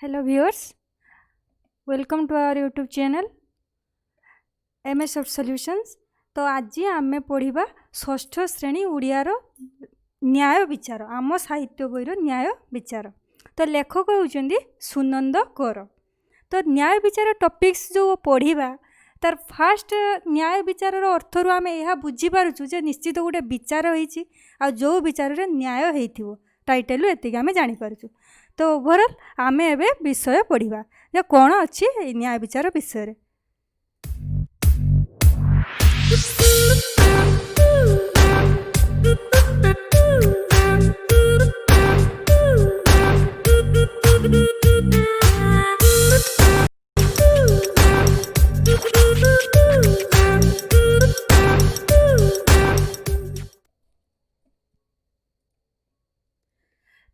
Hello viewers, welcome to our YouTube channel MS of Solutions। ତ ଆଜି ଆମେ ପଢ଼ିବା ଷଷ୍ଠ ଶ୍ରେଣୀ ଓଡ଼ିଆର ନ୍ୟାୟ ବିଚାର, ଆମ ସାହିତ୍ୟ ବହିର ନ୍ୟାୟ ବିଚାର। ତ ଲେଖକ ହେଉଛନ୍ତି ସୁନନ୍ଦ କର। ତ ନ୍ୟାୟ ବିଚାର ଟପିକ୍ସ ଯେଉଁ ପଢ଼ିବା, ତାର ଫାଷ୍ଟ ନ୍ୟାୟ ବିଚାରର ଅର୍ଥରୁ ଆମେ ଏହା ବୁଝିପାରୁଛୁ ଯେ ନିଶ୍ଚିତ ଗୋଟେ ବିଚାର ହେଇଛି ଆଉ ଯେଉଁ ବିଚାରରେ ନ୍ୟାୟ ହେଇଥିବ। ଟାଇଟେଲରୁ ଏତିକି ଆମେ ଜାଣିପାରୁଛୁ। ତ ଓଭରଅଲ୍ ଆମେ ଏବେ ବିଷୟ ପଢ଼ିବା ଯେ କ'ଣ ଅଛି ଏଇ ନ୍ୟାୟ ବିଚାର ବିଷୟରେ।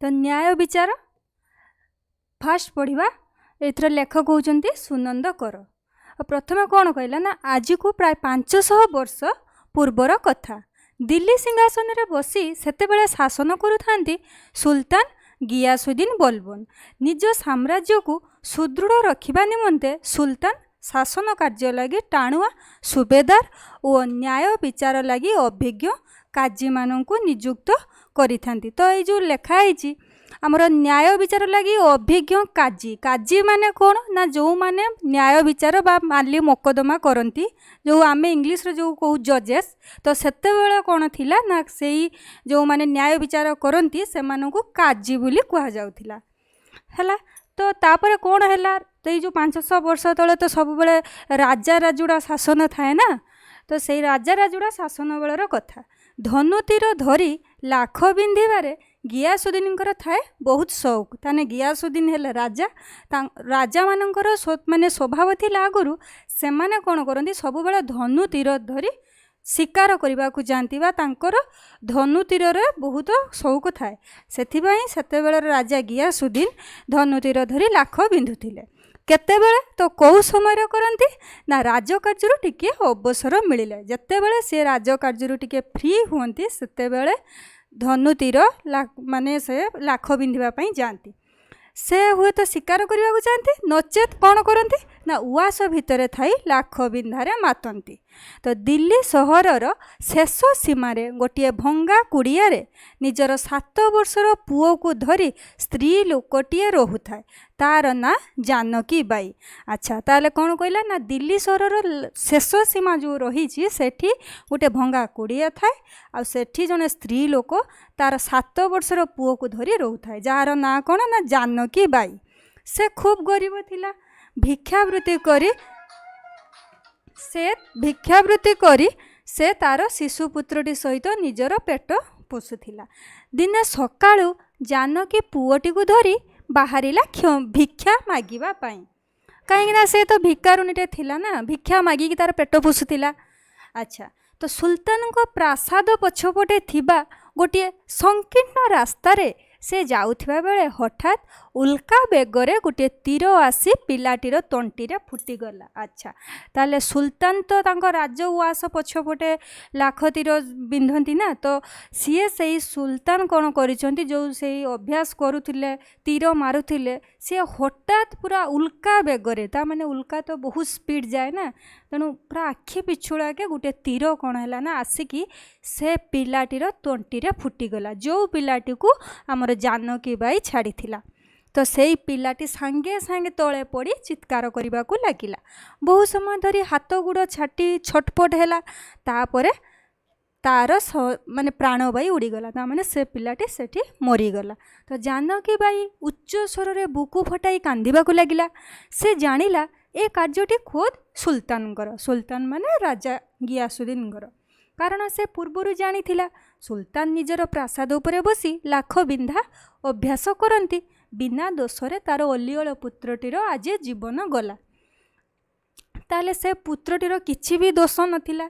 ତ ନ୍ୟାୟ ବିଚାର ଫାଷ୍ଟ ପଢ଼ିବା। ଏଥିର ଲେଖକ ହେଉଛନ୍ତି ସୁନନ୍ଦ କର। ପ୍ରଥମେ କ'ଣ କହିଲା ନା, ଆଜିକୁ ପ୍ରାୟ 500 ବର୍ଷ ପୂର୍ବର କଥା। ଦିଲ୍ଲୀ ସିଂହାସନରେ ବସି ସେତେବେଳେ ଶାସନ କରୁଥାନ୍ତି ସୁଲତାନ ଗିୟାସୁଦ୍ଦିନ ବଲବନ। ନିଜ ସାମ୍ରାଜ୍ୟକୁ ସୁଦୃଢ଼ ରଖିବା ନିମନ୍ତେ ସୁଲତାନ ଶାସନ କାର୍ଯ୍ୟ ଲାଗି ଟାଣୁଆ ସୁବେଦାର ଓ ନ୍ୟାୟ ବିଚାର ଲାଗି ଅଭିଜ୍ଞ କାଜୀମାନଙ୍କୁ ନିଯୁକ୍ତ କରିଥାନ୍ତି। ତ ଏଇ ଯେଉଁ ଲେଖା ହେଇଛି ଆମର ନ୍ୟାୟ ବିଚାର ଲାଗି ଅଭିଜ୍ଞ କାଜୀ, କାଜୀ ମାନେ କ'ଣ ନା ଯେଉଁମାନେ ନ୍ୟାୟ ବିଚାର ବା ମାଲି ମୋକଦ୍ଦମା କରନ୍ତି, ଯେଉଁ ଆମେ ଇଂଲିଶରେ ଯେଉଁ କହୁ ଜଜେସ୍। ତ ସେତେବେଳେ କ'ଣ ଥିଲା ନା, ସେଇ ଯେଉଁମାନେ ନ୍ୟାୟ ବିଚାର କରନ୍ତି ସେମାନଙ୍କୁ କାଜୀ ବୋଲି କୁହାଯାଉଥିଲା। ହେଲା, ତ ତାପରେ କ'ଣ ହେଲା? ତ ଏଇ ଯେଉଁ 500 ବର୍ଷ ତଳେ ତ ସବୁବେଳେ ରାଜା ରାଜୁଡ଼ା ଶାସନ ଥାଏ ନା, ତ ସେଇ ରାଜା ରାଜୁଡ଼ା ଶାସନ ବେଳର କଥା। ଧନୁତୀର ଧରି ଲାଖ ବିନ୍ଧିବାରେ ଗିୟାସୁଦ୍ଦିନଙ୍କର ଥାଏ ବହୁତ ସଉକ। ତାହେଲେ ଗିୟାସୁଦ୍ଦିନ ହେଲେ ରାଜା। ରାଜାମାନଙ୍କର ମାନେ ସ୍ୱଭାବ ଥିଲା ଆଗରୁ, ସେମାନେ କ'ଣ କରନ୍ତି, ସବୁବେଳେ ଧନୁ ତୀର ଧରି ଶିକାର କରିବାକୁ ଯାଆନ୍ତି ବା ତାଙ୍କର ଧନୁ ତୀରରେ ବହୁତ ସଉକ ଥାଏ। ସେଥିପାଇଁ ସେତେବେଳର ରାଜା ଗିୟାସୁଦ୍ଦିନ ଧନୁ ତୀର ଧରି ଲାଖ ବିନ୍ଧୁଥିଲେ। କେତେବେଳେ ତ କେଉଁ ସମୟରେ କରନ୍ତି ନା, ରାଜକାର୍ଯ୍ୟରୁ ଟିକିଏ ଅବସର ମିଳିଲେ। ଯେତେବେଳେ ସେ ରାଜକାର୍ଯ୍ୟରୁ ଟିକେ ଫ୍ରି ହୁଅନ୍ତି, ସେତେବେଳେ ଧନୁ ତୀର ମାନେ ସେ ଲାଖ ବିନ୍ଧିବା ପାଇଁ ଯାଆନ୍ତି। ସେ ହୁଏତ ଶିକାର କରିବାକୁ ଯାଆନ୍ତି, ନଚେତ୍ କ'ଣ କରନ୍ତି ନା, ଉଆସ ଭିତରେ ଥାଇ ଲାଖ ବିନ୍ଧାରେ ମାତନ୍ତି। ତ ଦିଲ୍ଲୀ ସହରର ଶେଷ ସୀମାରେ ଗୋଟିଏ ଭଙ୍ଗା କୁଡ଼ିଆରେ ନିଜର 7 ବର୍ଷର ପୁଅକୁ ଧରି ସ୍ତ୍ରୀ ଲୋକଟିଏ ରହୁଥାଏ। ତାର ନାଁ ଜାନକୀ ବାଇ। ଆଚ୍ଛା, ତାହେଲେ କ'ଣ କହିଲା ନା, ଦିଲ୍ଲୀ ସହରର ଶେଷ ସୀମା ଯେଉଁ ରହିଛି ସେଠି ଗୋଟେ ଭଙ୍ଗା କୁଡ଼ିଆ ଥାଏ ଆଉ ସେଠି ଜଣେ ସ୍ତ୍ରୀ ଲୋକ ତାର 7 ବର୍ଷର ପୁଅକୁ ଧରି ରହୁଥାଏ, ଯାହାର ନାଁ କ'ଣ ନା ଜାନକୀ ବାଇ। ସେ ଖୁବ୍ ଗରିବ ଥିଲା। ଭିକ୍ଷାବୃତ୍ତି କରି ସେ ତାର ଶିଶୁପୁତ୍ରଟି ସହିତ ନିଜର ପେଟ ପୋଷୁଥିଲା। ଦିନେ ସକାଳୁ ଜାନକୀ ପୁଅଟିକୁ ଧରି ବାହାରିଲା ଭିକ୍ଷା ମାଗିବା ପାଇଁ। କାହିଁକିନା ସେ ତ ଭିକାରୁଣୀଟେ ଥିଲା ନା, ଭିକ୍ଷା ମାଗିକି ତାର ପେଟ ପୋଷୁଥିଲା। ଆଚ୍ଛା, ତ ସୁଲତାନଙ୍କ ପ୍ରାସାଦ ପଛପଟେ ଥିବା ଗୋଟିଏ ସଂକୀର୍ଣ୍ଣ ରାସ୍ତାରେ ସେ ଯାଉଥିବା ବେଳେ ହଠାତ୍ ଉଲ୍କା ବେଗରେ ଗୋଟିଏ ତୀର ଆସି ପିଲାଟିର ତଣ୍ଟିରେ ଫୁଟିଗଲା। ଆଚ୍ଛା, ତାହେଲେ ସୁଲତାନ ତ ତାଙ୍କ ରାଜ ଉଆସ ପଛପଟେ ଲାଖ ତୀର ବିନ୍ଧନ୍ତି ନା, ତ ସିଏ ସେଇ ସୁଲତାନ କ'ଣ କରିଛନ୍ତି, ଯେଉଁ ସେଇ ଅଭ୍ୟାସ କରୁଥିଲେ, ତୀର ମାରୁଥିଲେ, ସିଏ ହଠାତ୍ ପୁରା ଉଲ୍କା ବେଗରେ, ତା ମାନେ ଉଲ୍କା ତ ବହୁତ ସ୍ପିଡ଼ ଯାଏ ନା, ତେଣୁ ପୁରା ଆଖି ପିଛୁଳାକେ ଗୋଟିଏ ତୀର କ'ଣ ହେଲା ନା, ଆସିକି ସେ ପିଲାଟିର ତଣ୍ଟିରେ ଫୁଟିଗଲା, ଯେଉଁ ପିଲାଟିକୁ ଆମର ଜାନକୀ ବାଇ ଛାଡ଼ିଥିଲା। ତ ସେଇ ପିଲାଟି ସାଙ୍ଗେ ସାଙ୍ଗେ ତଳେ ପଡ଼ି ଚିତ୍କାର କରିବାକୁ ଲାଗିଲା। ବହୁ ସମୟ ଧରି ହାତ ଗୋଡ଼ ଛାଟି ଛଟପଟ ହେଲା। ତାପରେ ତାର ମାନେ ପ୍ରାଣବାୟୁ ଉଡ଼ିଗଲା, ତା ମାନେ ସେ ପିଲାଟି ସେଠି ମରିଗଲା। ତ ଜାନକୀ ବାଇ ଉଚ୍ଚ ସ୍ୱରରେ ବୁକୁ ଫଟାଇ କାନ୍ଦିବାକୁ ଲାଗିଲା। ସେ ଜାଣିଲା ଏ କାର୍ଯ୍ୟଟି ଖୋଦ୍ ସୁଲତାନଙ୍କର, ସୁଲତାନ ମାନେ ରାଜା ଗିୟାସୁଦ୍ଦିନଙ୍କର। କାରଣ ସେ ପୂର୍ବରୁ ଜାଣିଥିଲା ସୁଲତାନ ନିଜର ପ୍ରାସାଦ ଉପରେ ବସି ଲାଖ ବିନ୍ଧା ଅଭ୍ୟାସ କରନ୍ତି। ବିନା ଦୋଷରେ ତାର ଅଲିଅଳ ପୁତ୍ରଟିର ଆଜି ଜୀବନ ଗଲା। ତାହେଲେ ସେ ପୁତ୍ରଟିର କିଛି ବି ଦୋଷ ନଥିଲା।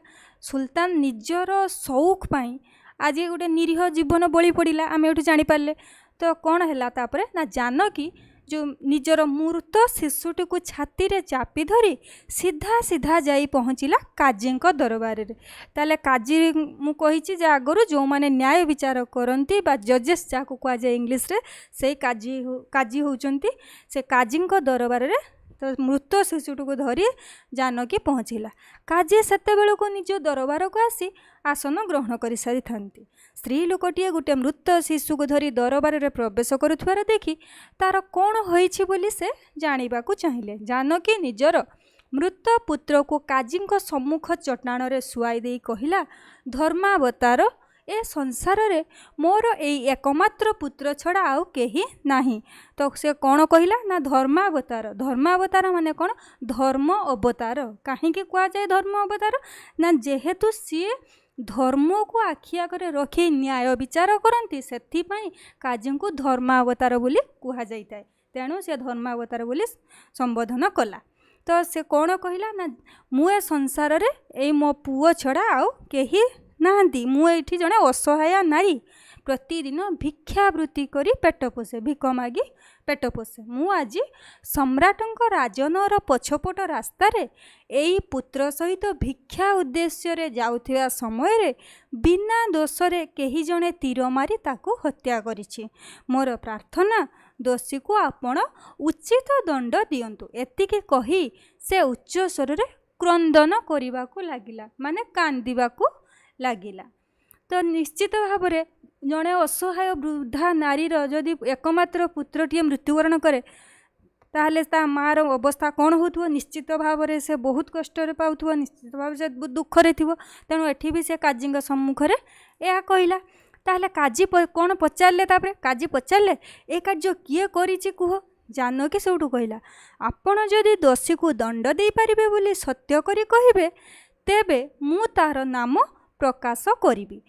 ସୁଲତାନ ନିଜର ସଉକ ପାଇଁ ଆଜି ଗୋଟେ ନିରୀହ ଜୀବନ ବଳି ପଡ଼ିଲା, ଆମେ ଏଠୁ ଜାଣିପାରିଲେ। ତ କ'ଣ ହେଲା ତାପରେ ନା, ଜାନକୀ ଯେଉଁ ନିଜର ମୃତ ଶିଶୁଟିକୁ ଛାତିରେ ଚାପି ଧରି ସିଧା ସିଧା ଯାଇ ପହଞ୍ଚିଲା କାଜୀଙ୍କ ଦରବାରରେ। ତାହେଲେ କାଜୀ, ମୁଁ କହିଛି ଯେ ଆଗରୁ, ଯେଉଁମାନେ ନ୍ୟାୟ ବିଚାର କରନ୍ତି ବା ଜଜେସ୍ ଯାହାକୁ କୁହାଯାଏ ଇଂଲିଶରେ, ସେଇ କାଜୀ ହେଉଛନ୍ତି। ସେ କାଜୀଙ୍କ ଦରବାରରେ ତ ମୃତ ଶିଶୁଟିକୁ ଧରି ଜାନକୀ ପହଞ୍ଚିଲା। କାଜୀ ସେତେବେଳକୁ ନିଜ ଦରବାରକୁ ଆସି ଆସନ ଗ୍ରହଣ କରିସାରିଥାନ୍ତି। ସ୍ତ୍ରୀ ଲୋକଟିଏ ଗୋଟେ ମୃତ ଶିଶୁକୁ ଧରି ଦରବାରରେ ପ୍ରବେଶ କରୁଥିବାର ଦେଖି ତାର କ'ଣ ହୋଇଛି ବୋଲି ସେ ଜାଣିବାକୁ ଚାହିଁଲେ। ଜାନକୀ ନିଜର ମୃତ ପୁତ୍ରକୁ କାଜୀଙ୍କ ସମ୍ମୁଖ ଚଟାଣରେ ଶୁଆଇ ଦେଇ କହିଲା, ଧର୍ମାବତାର, ଏ ସଂସାରରେ ମୋର ଏଇ ଏକମାତ୍ର ପୁତ୍ର ଛଡ଼ା ଆଉ କେହି ନାହିଁ। ତ ସେ କ'ଣ କହିଲା ନା ଧର୍ମାବତାର। ଧର୍ମାବତାର ମାନେ କ'ଣ? ଧର୍ମ ଅବତାର। କାହିଁକି କୁହାଯାଏ ଧର୍ମ ଅବତାର ନା ଯେହେତୁ ସିଏ ଧର୍ମକୁ ଆଖି ଆଗରେ ରଖି ନ୍ୟାୟ ବିଚାର କରନ୍ତି, ସେଥିପାଇଁ କାଜୀଙ୍କୁ ଧର୍ମାବତାର ବୋଲି କୁହାଯାଇଥାଏ। ତେଣୁ ସେ ଧର୍ମାବତାର ବୋଲି ସମ୍ବୋଧନ କଲା। ତ ସେ କ'ଣ କହିଲା ନା ମୁଁ ଏ ସଂସାରରେ ଏଇ ମୋ ପୁଅ ଛଡ଼ା ଆଉ କେହି ନାହାନ୍ତି। ମୁଁ ଏଇଠି ଜଣେ ଅସହାୟ ନାରୀ, ପ୍ରତିଦିନ ଭିକ୍ଷାବୃତ୍ତି କରି ପେଟ ପୋଷେ, ଭିକ ମାଗି ପେଟ ପୋଷେ। ମୁଁ ଆଜି ସମ୍ରାଟଙ୍କ ରାଜନଅର ପଛପଟ ରାସ୍ତାରେ ଏଇ ପୁତ୍ର ସହିତ ଭିକ୍ଷା ଉଦ୍ଦେଶ୍ୟରେ ଯାଉଥିବା ସମୟରେ ବିନା ଦୋଷରେ କେହି ଜଣେ ତୀର ମାରି ତାକୁ ହତ୍ୟା କରିଛି। ମୋର ପ୍ରାର୍ଥନା, ଦୋଷୀକୁ ଆପଣ ଉଚିତ ଦଣ୍ଡ ଦିଅନ୍ତୁ। ଏତିକି କହି ସେ ଉଚ୍ଚ ସ୍ୱରରେ କ୍ରନ୍ଦନ କରିବାକୁ ଲାଗିଲା, ମାନେ କାନ୍ଦିବାକୁ ଲାଗିଲା। ତ ନିଶ୍ଚିତ ଭାବରେ ଜଣେ ଅସହାୟ ବୃଦ୍ଧା ନାରୀର ଯଦି ଏକମାତ୍ର ପୁତ୍ରଟିଏ ମୃତ୍ୟୁବରଣ କରେ, ତାହେଲେ ତା ମାଆର ଅବସ୍ଥା କ'ଣ ହେଉଥିବ? ନିଶ୍ଚିତ ଭାବରେ ସେ ବହୁତ କଷ୍ଟରେ ପାଉଥିବ, ନିଶ୍ଚିତ ଭାବରେ ସେ ଦୁଃଖରେ ଥିବ। ତେଣୁ ଏଠି ବି ସେ କାଜୀଙ୍କ ସମ୍ମୁଖରେ ଏହା କହିଲା। ତାହେଲେ କାଜୀ କ'ଣ ପଚାରିଲେ? ତାପରେ କାଜୀ ପଚାରିଲେ, ଏ କାର୍ଯ୍ୟ କିଏ କରିଛି କୁହ। ଜାନକୀ ସେଇଠୁ କହିଲା, ଆପଣ ଯଦି ଦୋଷୀକୁ ଦଣ୍ଡ ଦେଇପାରିବେ ବୋଲି ସତ୍ୟ କରି କହିବେ, ତେବେ ମୁଁ ତାର ନାମ ପ୍ରକାଶ କରିବି।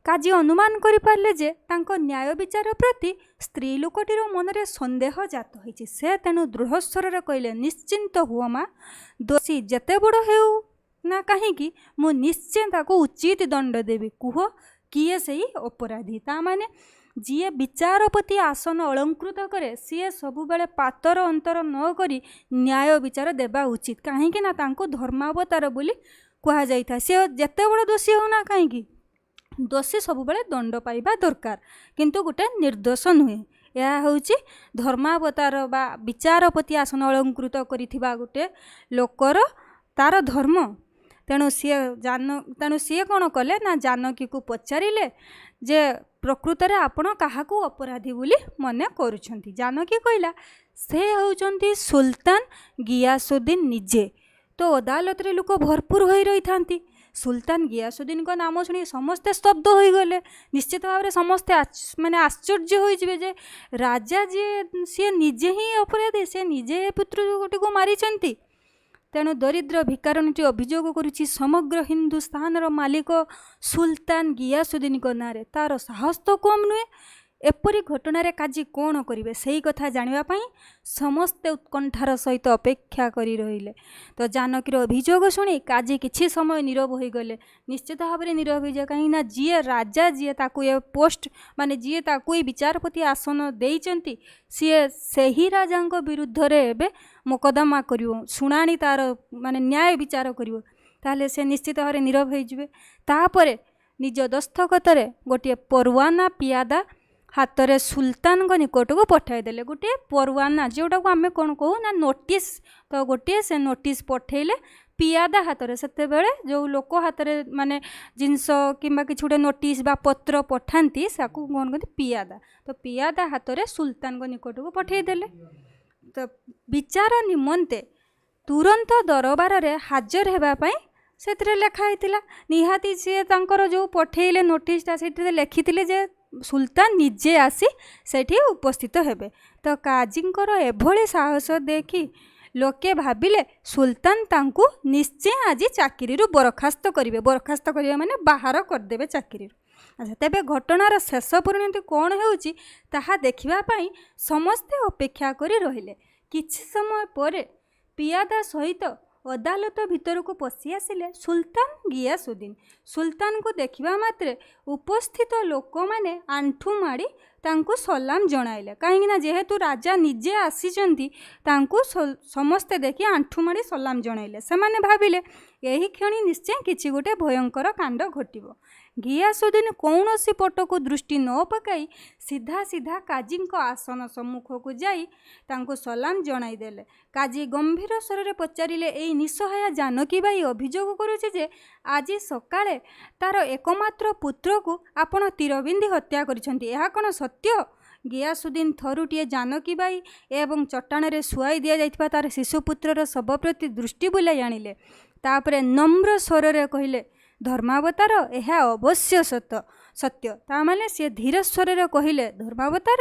କାଜୀ ଅନୁମାନ କରିପାରିଲେ ଯେ ତାଙ୍କ ନ୍ୟାୟ ବିଚାର ପ୍ରତି ସ୍ତ୍ରୀ ଲୋକଟିର ମନରେ ସନ୍ଦେହ ଜାତ ହୋଇଛି। ସେ ତେଣୁ ଦୃଢ଼ ସ୍ୱରରେ କହିଲେ, ନିଶ୍ଚିନ୍ତ ହୁଅ ମା, ଦୋଷୀ ଯେତେ ବଡ଼ ହେଉ ନା କାହିଁକି, ମୁଁ ନିଶ୍ଚୟ ତାକୁ ଉଚିତ ଦଣ୍ଡ ଦେବି। କୁହ କିଏ ସେଇ ଅପରାଧୀ? ତା ମାନେ ଯିଏ ବିଚାରପତି ଆସନ ଅଳଙ୍କୃତ କରେ, ସିଏ ସବୁବେଳେ ପାତର ଅନ୍ତର ନ କରି ନ୍ୟାୟ ବିଚାର ଦେବା ଉଚିତ। କାହିଁକି ନା ତାଙ୍କୁ ଧର୍ମାବତାର ବୋଲି କୁହାଯାଇଥାଏ। ସେ ଯେତେ ବଡ଼ ଦୋଷୀ ହେଉ ନା କାହିଁକି, ଦୋଷୀ ସବୁବେଳେ ଦଣ୍ଡ ପାଇବା ଦରକାର, କିନ୍ତୁ ଗୋଟେ ନିର୍ଦ୍ଦୋଷ ନୁହେଁ। ଏହା ହେଉଛି ଧର୍ମାବତାର ବା ବିଚାରପତି ଆସନ ଅଳଙ୍କୃତ କରିଥିବା ଗୋଟେ ଲୋକର ତାର ଧର୍ମ। ତେଣୁ ସିଏ କ'ଣ କଲେ ନା ଜାନକୀକୁ ପଚାରିଲେ ଯେ ପ୍ରକୃତରେ ଆପଣ କାହାକୁ ଅପରାଧୀ ବୋଲି ମନେ କରୁଛନ୍ତି? ଜାନକୀ କହିଲା, ସେ ହେଉଛନ୍ତି ସୁଲତାନ ଗିୟାସୁଦ୍ଦିନ ନିଜେ। ତ ଅଦାଲତରେ ଲୋକ ଭରପୁର ହୋଇ ରହିଥାନ୍ତି। ସୁଲତାନ ଗିୟାସୁଦ୍ଦିନଙ୍କ ନାମ ଶୁଣି ସମସ୍ତେ ସ୍ତବ୍ଧ ହୋଇଗଲେ। ନିଶ୍ଚିତ ଭାବରେ ସମସ୍ତେ ମାନେ ଆଶ୍ଚର୍ଯ୍ୟ ହୋଇଯିବେ ଯେ ରାଜା ଯିଏ, ସିଏ ନିଜେ ହିଁ ଅପରାଧୀ, ସେ ନିଜେ ଏ ପୁତ୍ରଟିକୁ ମାରିଛନ୍ତି। ତେଣୁ ଦରିଦ୍ର ଭିକାରୁଣୀଟି ଅଭିଯୋଗ କରୁଛି ସମଗ୍ର ହିନ୍ଦୁସ୍ଥାନର ମାଲିକ ସୁଲତାନ ଗିୟାସୁଦ୍ଦିନଙ୍କ ନାଁରେ। ତାର ସାହସ ତ କମ୍ ନୁହେଁ। ଏପରି ଘଟଣାରେ କାଜୀ କ'ଣ କରିବେ, ସେଇ କଥା ଜାଣିବା ପାଇଁ ସମସ୍ତେ ଉତ୍କଣ୍ଠାର ସହିତ ଅପେକ୍ଷା କରି ରହିଲେ। ତ ଜାନକୀର ଅଭିଯୋଗ ଶୁଣି କାଜୀ କିଛି ସମୟ ନୀରବ ହୋଇଗଲେ। ନିଶ୍ଚିତ ଭାବରେ ନୀରବ ହୋଇଯାଏ, କାହିଁକିନା ଯିଏ ରାଜା, ଯିଏ ତାକୁ ଏ ପୋଷ୍ଟ, ମାନେ ଯିଏ ତାକୁ ଏଇ ବିଚାରପତି ଆସନ ଦେଇଛନ୍ତି, ସିଏ ସେହି ରାଜାଙ୍କ ବିରୁଦ୍ଧରେ ଏବେ ମୋକଦ୍ଦମା କରିବ, ଶୁଣାଣି ତାର ମାନେ ନ୍ୟାୟ ବିଚାର କରିବ। ତାହେଲେ ସେ ନିଶ୍ଚିତ ଭାବରେ ନୀରବ ହୋଇଯିବେ। ତାପରେ ନିଜ ଦସ୍ତଖତରେ ଗୋଟିଏ ପରୱାନା ପିଆଦା ହାତରେ ସୁଲତାନଙ୍କ ନିକଟକୁ ପଠାଇଦେଲେ। ଗୋଟିଏ ପରୱାନା, ଯେଉଁଟାକୁ ଆମେ କ'ଣ କହୁ ନା ନୋଟିସ୍। ତ ଗୋଟିଏ ସେ ନୋଟିସ୍ ପଠାଇଲେ ପିଆଦା ହାତରେ। ସେତେବେଳେ ଯେଉଁ ଲୋକ ହାତରେ ମାନେ ଜିନିଷ କିମ୍ବା କିଛି ଗୋଟେ ନୋଟିସ୍ ବା ପତ୍ର ପଠାନ୍ତି, ତାକୁ କ'ଣ କହନ୍ତି? ପିଆଦା। ତ ପିଆଦା ହାତରେ ସୁଲତାନଙ୍କ ନିକଟକୁ ପଠାଇଦେଲେ। ତ ବିଚାର ନିମନ୍ତେ ତୁରନ୍ତ ଦରବାରରେ ହାଜର ହେବା ପାଇଁ ସେଥିରେ ଲେଖା ହେଇଥିଲା। ନିହାତି ସିଏ ତାଙ୍କର ଯେଉଁ ପଠେଇଲେ ନୋଟିସ୍ଟା, ସେଇଥିରେ ଲେଖିଥିଲେ ଯେ ସୁଲତାନ ନିଜେ ଆସି ସେଇଠି ଉପସ୍ଥିତ ହେବେ। ତ କାଜୀଙ୍କର ଏଭଳି ସାହସ ଦେଖି ଲୋକେ ଭାବିଲେ ସୁଲତାନ ତାଙ୍କୁ ନିଶ୍ଚୟ ଆଜି ଚାକିରିରୁ ବରଖାସ୍ତ କରିବେ। ବରଖାସ୍ତ କରିବେ ମାନେ ବାହାର କରିଦେବେ ଚାକିରିରୁ। ଆଚ୍ଛା, ତେବେ ଘଟଣାର ଶେଷ ପରିଣତି କ'ଣ ହେଉଛି ତାହା ଦେଖିବା ପାଇଁ ସମସ୍ତେ ଅପେକ୍ଷା କରି ରହିଲେ। କିଛି ସମୟ ପରେ ପିଆଦା ସହିତ ଅଦାଲତ ଭିତରକୁ ପଶି ଆସିଲେ ସୁଲତାନ ଗିୟାସୁଦ୍ଦିନ। ସୁଲତାନଙ୍କୁ ଦେଖିବା ମାତ୍ରେ ଉପସ୍ଥିତ ଲୋକମାନେ ଆଣ୍ଠୁ ମାଡ଼ି ତାଙ୍କୁ ସଲାମ ଜଣାଇଲେ। କାହିଁକିନା ଯେହେତୁ ରାଜା ନିଜେ ଆସିଛନ୍ତି, ତାଙ୍କୁ ସମସ୍ତେ ଦେଖି ଆଣ୍ଠୁ ମାଡ଼ି ସଲାମ ଜଣାଇଲେ। ସେମାନେ ଭାବିଲେ, ଏହି କ୍ଷଣି ନିଶ୍ଚୟ କିଛି ଗୋଟେ ଭୟଙ୍କର କାଣ୍ଡ ଘଟିବ। ଗିୟାସୁଦ୍ଦିନ କୌଣସି ପଟକୁ ଦୃଷ୍ଟି ନ ପକାଇ ସିଧା ସିଧା କାଜୀଙ୍କ ଆସନ ସମ୍ମୁଖକୁ ଯାଇ ତାଙ୍କୁ ସଲାମ ଜଣାଇଦେଲେ। କାଜୀ ଗମ୍ଭୀର ସ୍ୱରରେ ପଚାରିଲେ, ଏଇ ନିଃସହାୟ ଜାନକୀ ବାଇ ଅଭିଯୋଗ କରୁଛି ଯେ ଆଜି ସକାଳେ ତାର ଏକମାତ୍ର ପୁତ୍ରକୁ ଆପଣ ତୀରବିନ୍ଧି ହତ୍ୟା କରିଛନ୍ତି। ଏହା କ'ଣ ସତ୍ୟ? ଗିୟାସୁଦ୍ଦିନ ଥରୁଟିଏ ଜାନକୀ ବାଇ ଏବଂ ଚଟାଣରେ ଶୁଆଇ ଦିଆଯାଇଥିବା ତାର ଶିଶୁପୁତ୍ରର ଶବ ପ୍ରତି ଦୃଷ୍ଟି ବୁଲାଇ ଆଣିଲେ। ତାପରେ ନମ୍ର ସ୍ୱରରେ କହିଲେ, ଧର୍ମାବତାର, ଏହା ଅବଶ୍ୟ ସତ ସତ୍ୟ। ତା ମାନେ ସିଏ ଧୀର ସ୍ୱରରେ କହିଲେ, ଧର୍ମାବତାର,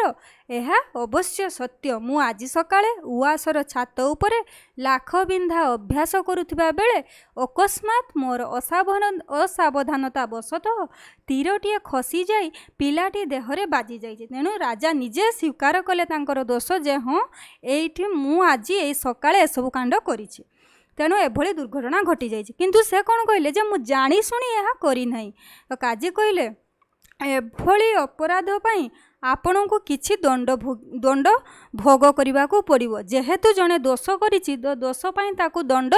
ଏହା ଅବଶ୍ୟ ସତ୍ୟ। ମୁଁ ଆଜି ସକାଳେ ଉଆସର ଛାତ ଉପରେ ଲାଖ ବିନ୍ଧା ଅଭ୍ୟାସ କରୁଥିବା ବେଳେ ଅକସ୍ମାତ୍ ମୋର ଅସାବଧାନତା ବଶତଃ ତୀରଟିଏ ଖସିଯାଇ ପିଲାଟି ଦେହରେ ବାଜି ଯାଇଛି। ତେଣୁ ରାଜା ନିଜେ ସ୍ୱୀକାର କଲେ ତାଙ୍କର ଦୋଷ ଯେ ହଁ, ଏଇଠି ମୁଁ ଆଜି ଏଇ ସକାଳେ ଏସବୁ କାଣ୍ଡ କରିଛି, ତେଣୁ ଏଭଳି ଦୁର୍ଘଟଣା ଘଟିଯାଇଛି। କିନ୍ତୁ ସେ କ'ଣ କହିଲେ ଯେ ମୁଁ ଜାଣିଶୁଣି ଏହା କରିନାହିଁ। ତ କାଜୀ କହିଲେ, ଏଭଳି ଅପରାଧ ପାଇଁ ଆପଣଙ୍କୁ କିଛି ଦଣ୍ଡ ଭୋଗ କରିବାକୁ ପଡ଼ିବ। ଯେହେତୁ ଜଣେ ଦୋଷ କରିଛି, ତ ଦୋଷ ପାଇଁ ତାକୁ ଦଣ୍ଡ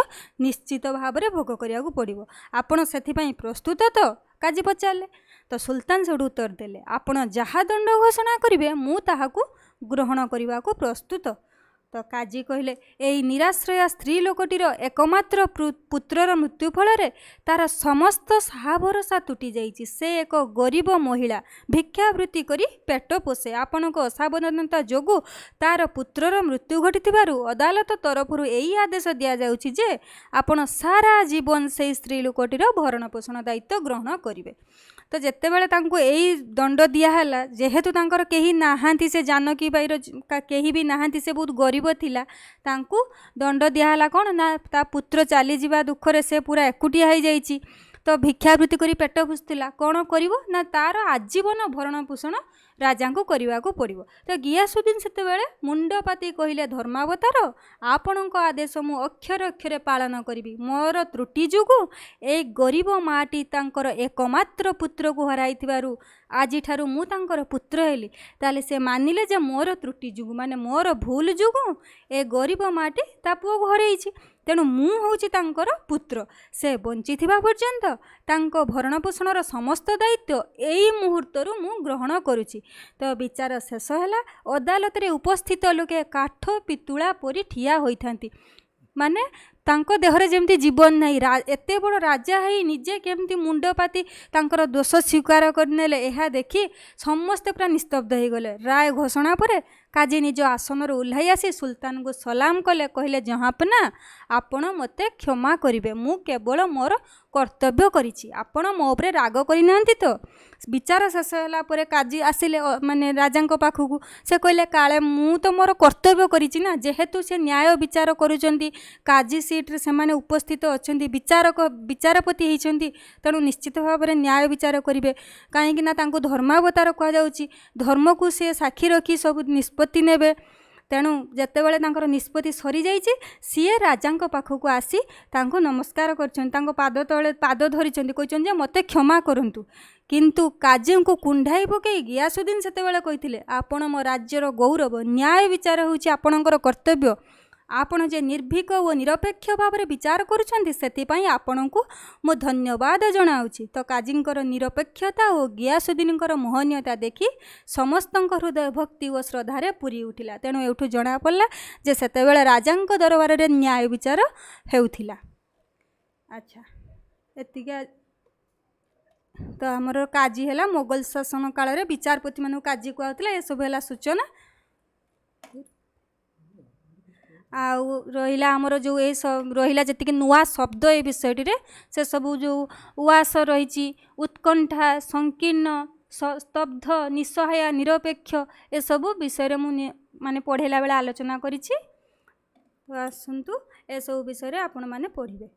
ନିଶ୍ଚିତ ଭାବରେ ଭୋଗ କରିବାକୁ ପଡ଼ିବ। ଆପଣ ସେଥିପାଇଁ ପ୍ରସ୍ତୁତ ତ? କାଜୀ ପଚାରିଲେ। ତ ସୁଲତାନ ସେଠୁ ଉତ୍ତର ଦେଲେ, ଆପଣ ଯାହା ଦଣ୍ଡ ଘୋଷଣା କରିବେ, ମୁଁ ତାହାକୁ ଗ୍ରହଣ କରିବାକୁ ପ୍ରସ୍ତୁତ। ତ କାଜୀ କହିଲେ, ଏଇ ନିରାଶ୍ରୟା ସ୍ତ୍ରୀ ଲୋକଟିର ଏକମାତ୍ର ପୁତ୍ରର ମୃତ୍ୟୁ ଫଳରେ ତାର ସମସ୍ତ ସାହା ଭରସା ତୁଟି ଯାଇଛି। ସେ ଏକ ଗରିବ ମହିଳା, ଭିକ୍ଷାବୃତ୍ତି କରି ପେଟ ପୋଷେ। ଆପଣଙ୍କ ଅସାବଧାନତା ଯୋଗୁଁ ତାର ପୁତ୍ରର ମୃତ୍ୟୁ ଘଟିଥିବାରୁ ଅଦାଲତ ତରଫରୁ ଏଇ ଆଦେଶ ଦିଆଯାଉଛି ଯେ ଆପଣ ସାରା ଜୀବନ ସେଇ ସ୍ତ୍ରୀ ଲୋକଟିର ଭରଣ ପୋଷଣ ଦାୟିତ୍ୱ ଗ୍ରହଣ କରିବେ। ତ ଯେତେବେଳେ ତାଙ୍କୁ ଏଇ ଦଣ୍ଡ ଦିଆହେଲା, ଯେହେତୁ ତାଙ୍କର କେହି ନାହାନ୍ତି, ସେ ଜାନକୀ ବାଇର କେହି ବି ନାହାନ୍ତି, ସେ ବହୁତ ଗରିବ ଥିଲା, ତାଙ୍କୁ ଦଣ୍ଡ ଦିଆହେଲା କ'ଣ ନା ତା ପୁତ୍ର ଚାଲିଯିବା ଦୁଃଖରେ ସେ ପୁରା ଏକୁଟିଆ ହେଇଯାଇଛି, ତ ଭିକ୍ଷାବୃତ୍ତି କରି ପେଟ ପୋଷୁଥିଲା। କ'ଣ କରିବ ନା ତାର ଆଜୀବନ ଭରଣ ପୋଷଣ ରାଜାଙ୍କୁ କରିବାକୁ ପଡ଼ିବ। ତ ଗିୟାସୁଦ୍ଦିନ ସେତେବେଳେ ମୁଣ୍ଡ ପାତି କହିଲେ, ଧର୍ମାବତାର, ଆପଣଙ୍କ ଆଦେଶ ମୁଁ ଅକ୍ଷରେ ଅକ୍ଷରେ ପାଳନ କରିବି। ମୋର ତ୍ରୁଟି ଯୋଗୁଁ ଏଇ ଗରିବ ମାଆଟି ତାଙ୍କର ଏକମାତ୍ର ପୁତ୍ରକୁ ହରାଇଥିବାରୁ ଆଜିଠାରୁ ମୁଁ ତାଙ୍କର ପୁତ୍ର ହେଲି। ତାହେଲେ ସେ ମାନିଲେ ଯେ ମୋର ତ୍ରୁଟି ଯୋଗୁଁ, ମାନେ ମୋର ଭୁଲ ଯୋଗୁଁ ଏ ଗରିବ ମାଆଟି ତା ପୁଅକୁ ହରେଇଛି, ତେଣୁ ମୁଁ ହେଉଛି ତାଙ୍କର ପୁତ୍ର। ସେ ବଞ୍ଚିଥିବା ପର୍ଯ୍ୟନ୍ତ ତାଙ୍କ ଭରଣ ପୋଷଣର ସମସ୍ତ ଦାୟିତ୍ୱ ଏଇ ମୁହୂର୍ତ୍ତରୁ ମୁଁ ଗ୍ରହଣ କରୁଛି। ତ ବିଚାର ଶେଷ ହେଲା। ଅଦାଲତରେ ଉପସ୍ଥିତ ଲୋକେ କାଠ ପିତୁଳା ପରି ଠିଆ ହୋଇଥାନ୍ତି, ମାନେ ତାଙ୍କ ଦେହରେ ଯେମିତି ଜୀବନ ନାହିଁ। ଏତେ ବଡ଼ ରାଜା ହେଇ ନିଜେ କେମିତି ମୁଣ୍ଡ ପାତି ତାଙ୍କର ଦୋଷ ସ୍ୱୀକାର କରିନେଲେ, ଏହା ଦେଖି ସମସ୍ତେ ପୁରା ନିସ୍ତବ୍ଧ ହେଇଗଲେ। ରାୟ ଘୋଷଣା ପରେ କାଜୀ ନିଜ ଆସନରୁ ଓହ୍ଲାଇ ଆସି ସୁଲତାନଙ୍କୁ ସଲାମ କଲେ। କହିଲେ, ଜହାପନା, ଆପଣ ମୋତେ କ୍ଷମା କରିବେ। ମୁଁ କେବଳ ମୋର କର୍ତ୍ତବ୍ୟ କରିଛି। ଆପଣ ମୋ ଉପରେ ରାଗ କରିନାହାନ୍ତି ତ? ବିଚାର ଶେଷ ହେଲା ପରେ କାଜୀ ଆସିଲେ ମାନେ ରାଜାଙ୍କ ପାଖକୁ। ସେ କହିଲେ, କାଳେ ମୁଁ ତ ମୋର କର୍ତ୍ତବ୍ୟ କରିଛି ନା। ଯେହେତୁ ସେ ନ୍ୟାୟ ବିଚାର କରୁଛନ୍ତି, କାଜୀ ସିଟ୍ରେ ସେମାନେ ଉପସ୍ଥିତ ଅଛନ୍ତି, ବିଚାରପତି ହେଇଛନ୍ତି, ତେଣୁ ନିଶ୍ଚିତ ଭାବରେ ନ୍ୟାୟ ବିଚାର କରିବେ। କାହିଁକି ନା ତାଙ୍କୁ ଧର୍ମାବତାର କୁହାଯାଉଛି, ଧର୍ମକୁ ସେ ସାକ୍ଷୀ ରଖି ସବୁ ନିଷ୍ପତ୍ତି ନେବେ। ତେଣୁ ଯେତେବେଳେ ତାଙ୍କର ନିଷ୍ପତ୍ତି ସରିଯାଇଛି, ସିଏ ରାଜାଙ୍କ ପାଖକୁ ଆସି ତାଙ୍କୁ ନମସ୍କାର କରିଛନ୍ତି, ତାଙ୍କ ପାଦ ତଳେ ପାଦ ଧରିଛନ୍ତି, କହିଛନ୍ତି ଯେ ମୋତେ କ୍ଷମା କରନ୍ତୁ। କିନ୍ତୁ କାଜୀଙ୍କୁ କୁଣ୍ଢାଇ ପକାଇ ଗିୟାସୁଦ୍ଦିନ ସେତେବେଳେ କହିଥିଲେ, ଆପଣ ମୋ ରାଜ୍ୟର ଗୌରବ। ନ୍ୟାୟ ବିଚାର ହେଉଛି ଆପଣଙ୍କର କର୍ତ୍ତବ୍ୟ। ଆପଣ ଯେ ନିର୍ଭୀକ ଓ ନିରପେକ୍ଷ ଭାବରେ ବିଚାର କରୁଛନ୍ତି, ସେଥିପାଇଁ ଆପଣଙ୍କୁ ମୁଁ ଧନ୍ୟବାଦ ଜଣାଉଛି। ତ କାଜୀଙ୍କର ନିରପେକ୍ଷତା ଓ ଗିୟାସୁଦ୍ଦିନଙ୍କର ମହନୀୟତା ଦେଖି ସମସ୍ତଙ୍କ ହୃଦୟ ଭକ୍ତି ଓ ଶ୍ରଦ୍ଧାରେ ପୁରି ଉଠିଲା। ତେଣୁ ଏଇଠୁ ଜଣାପଡ଼ିଲା ଯେ ସେତେବେଳେ ରାଜାଙ୍କ ଦରବାରରେ ନ୍ୟାୟ ବିଚାର ହେଉଥିଲା। ଆଚ୍ଛା, ଏତିକି। ତ ଆମର କାଜୀ ହେଲା ମୋଗଲ ଶାସନ କାଳରେ ବିଚାରପତିମାନଙ୍କୁ କାଜୀ କୁହାଯାଉଥିଲା। ଏସବୁ ହେଲା ସୂଚନା। ଆଉ ରହିଲା ଆମର ଯେଉଁ ଏ ରହିଲା ଯେତିକି ନୂଆ ଶବ୍ଦ ଏ ବିଷୟଟିରେ, ସେସବୁ ଯେଉଁ ଉଆସ ରହିଛି, ଉତ୍କଣ୍ଠା, ସଂକୀର୍ଣ୍ଣ, ସ୍ତବ୍ଧ, ନିଃସହାୟ, ନିରପେକ୍ଷ, ଏସବୁ ବିଷୟରେ ମୁଁ ମାନେ ପଢ଼େଇଲା ବେଳେ ଆଲୋଚନା କରିଛି। ତ ଆସନ୍ତୁ, ଏସବୁ ବିଷୟରେ ଆପଣମାନେ ପଢ଼ିବେ।